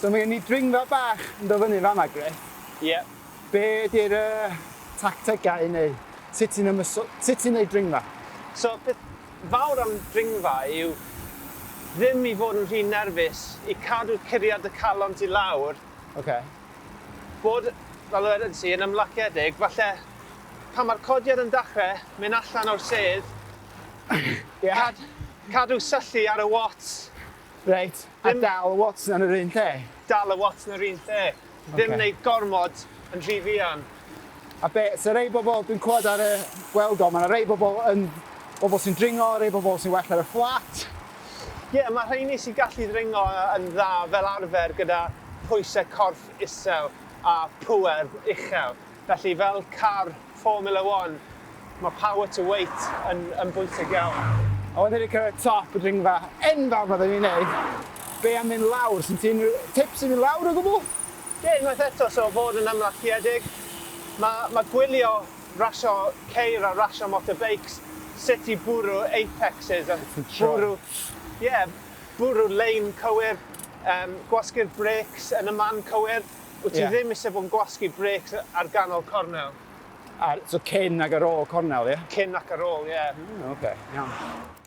So mae gen ni dringfa bach yn dod fyny fama, Griff. Ie. Yeah. Be di'r tactegau i neu sut ti'n ymyso- sut ti'n neud dringfa? So peth fawr am dringfa yw ddim i fod yn rhy nerfus, i cadw curiad y calon ti lawr. Ocê. Bod, fel wedes i, yn ymlaciedig, falle pan mae'r codiad yn dechrau, mynd allan o'r sedd, Ie. Cadw syllu ar y watts. Reit, a dal y watts 'na yn yr un lle? Dal y watts yn yr un lle. Ddim wneud gormod yn rhy fuan. A be, so rei bobl, dwi'n clywed ar y gweld o, mae yna rei bobl yn bobl sy'n dringo, rei bobl sy'n well ar y fflat. Ie, yeah, mae rheini sy'n gallu ddringo yn dda fel arfer gyda pwysau corff isel a pŵer uchel. Felly fel car Formula One, mae power to weight yn, yn bwysig iawn. A wedyn wedi cyrraedd top y dringfa enfawr ma dda ni'n neud, be am mynd lawr? Syn ti unrhyw tips i mynd lawr o gwbl? Ie, unwaith eto, so fod yn ymlaciedig. Mae, mae gwylio rasio ceir a rasio motorbikes, sut i bwrw apexes a bwrw, ie, yeah, bwrw lein cywir, gwasgu'r brakes yn y man cywir. Wyt ti ddim eisiau bod yn gwasgu brakes ar ganol cornel. Ar, so cyn ac ar ôl cornel, ie? Cyn ac ar ôl, ie. Oce, iawn.